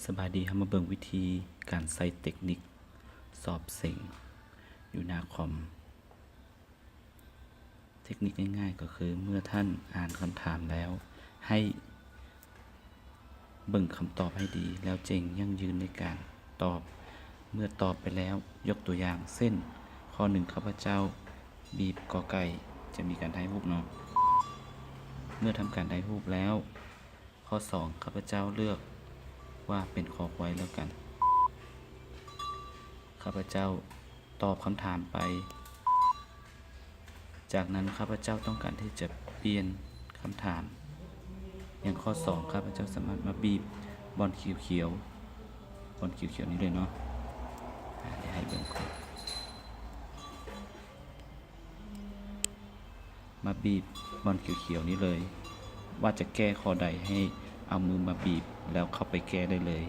ສະບາຍດີ, ເຮົາມາເບິ່ງວິທີການໃຊ້ເຕັກນິກສອບເສັງຢູ່ໜ້າຄອມ. ເຕັກນິກງ່າຍໆກໍຄື ເມື່ອທ່ານອ່ານຄຳຖາມແລ້ວ ໃຫ້ເບິ່ງຄຳຕອບໃຫ້ດີ ແລ້ວຈຶ່ງຢັ້ງຢືນໃນການຕອບ. ເມື່ອຕອບໄປແລ້ວ, ຍົກຕົວຢ່າງເຊັ່ນ ຂໍ້ໜຶ່ງ ຂ້າພະເຈົ້າບີບ ກ ໄກ່ ຈະມີການຖ່າຍຮູບເນາະ. ເມື່ອທຳການຖ່າຍຮູບແລ້ວ, ຂໍ້ສອງ ຂ້າພະເຈົ້າເລືອກວ່າເປັນຄໍຄວາຍແລ້ວກັນ. ຂ້າພະເຈົ້າຕອບຄຳຖາມໄປ. ຈາກນັ້ນ ຂ້າພະເຈົ້າຕ້ອງການທີ່ຈະປ່ຽນຄຳຖາມ. ຢ່າງຂໍ້ສອງ ຂ້າພະເຈົ້າສາມາດມາບີບບ່ອນຂຽວໆ, ບ່ອນຂຽວໆນີ້ເລີຍເນາະ. ອາ ດຽວໃຫ້ເບິ່ງກ່ອນ. ມາບີບບ່ອນຂຽວໆນີ້ເລີຍ ວ່າຈະແກ້ຂໍ້ໃດ ໃຫ້ເອົາມືມາບີບ ແລ້ວເຂົ້າໄປແກ້ໄດ້ເລີຍ.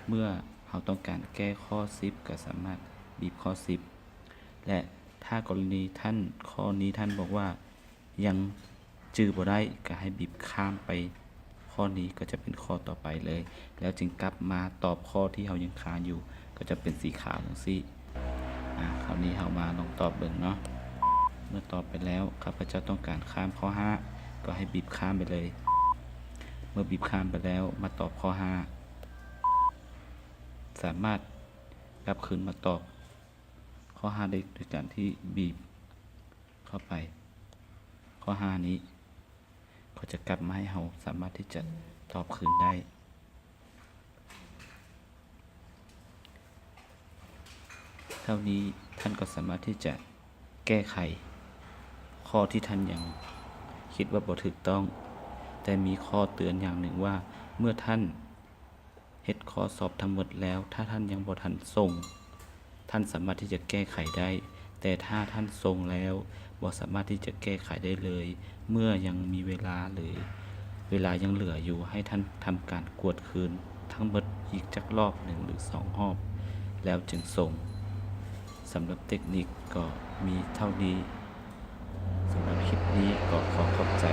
ເມື່ອເຮົາຕ້ອງການແກ້ຂໍ້ສິບ ກໍສາມາດບີບຂໍ້ສິບ ແລະ ຖ້າກໍລະນີທ່ານ ຂໍ້ນີ້ທ່ານບອກວ່າຍັງຈື່ບໍ່ໄດ້ ກໍໃຫ້ບີບຂ້າມໄປ ຂໍ້ນີ້ກໍຈະເປັນຂໍ້ຕໍ່ໄປເລີຍ ແລ້ວຈຶ່ງກັບມາຕອບຂໍ້ທີ່ເຮົາຍັງຄາຢູ່ ກໍຈະເປັນສີຂາວຈັ່ງຊີ້. ອາ ຄາວນີ້ເຮົາມາລອງຕອບເບິ່ງເນາະ. ເມື່ອຕອບໄປແລ້ວ ຂ້າພະເຈົ້າຕ້ອງການຂ້າມຂໍ້ຫ້າ ກໍໃຫ້ບີບຂ້າມໄປເລີຍ. ເມື່ອບີບຂ້າມໄປແລ້ວ ມາຕອບຂໍ້ຫ້າ ສາມາດກັບຄືນມາຕອບຂໍ້ຫ້າໄດ້ໂດຍການທີ່ບີບເຂົ້າໄປ. ຂໍ້ຫ້ານີ້ ເຂົາຈະກັບມາໃຫ້ເຮົາສາມາດທີ່ຈະຕອບຄືນໄດ້. ເທົ່ານີ້ທ່ານກໍສາມາດທີ່ຈະແກ້ໄຂຂໍ້ທີ່ທ່ານຍັງຄິດວ່າບໍ່ຖືກຕ້ອງ. ແຕ່ມີຂໍ້ເຕືອນຢ່າງໜຶ່ງວ່າ ເມື່ອທ່ານ ເຮັດຂໍ້ສອບທັງໝົດແລ້ວ ຖ້າທ່ານຍັງບໍ່ທັນສົ່ງ ທ່ານສາມາດທີ່ຈະແກ້ໄຂໄດ້, ແຕ່ຖ້າທ່ານສົ່ງແລ້ວ ບໍ່ສາມາດທີ່ຈະແກ້ໄຂໄດ້ເລີຍ ເມື່ອຍັງມີເວລາ ຫຼື ເວລາຍັງເຫຼືອຢູ່ ໃຫ້ທ່ານທຳການກວດຄືນທັງໝົດອີກຈັກຮອບໜຶ່ງ ຫຼື ສອງຮອບ ແລ້ວຈຶ່ງສົ່ງ. ສຳລັບເຕັກນິກກໍມີເທົ່ານີ້. ສຳລັບຄລິບນີ້ກໍຂໍຂອບໃຈ.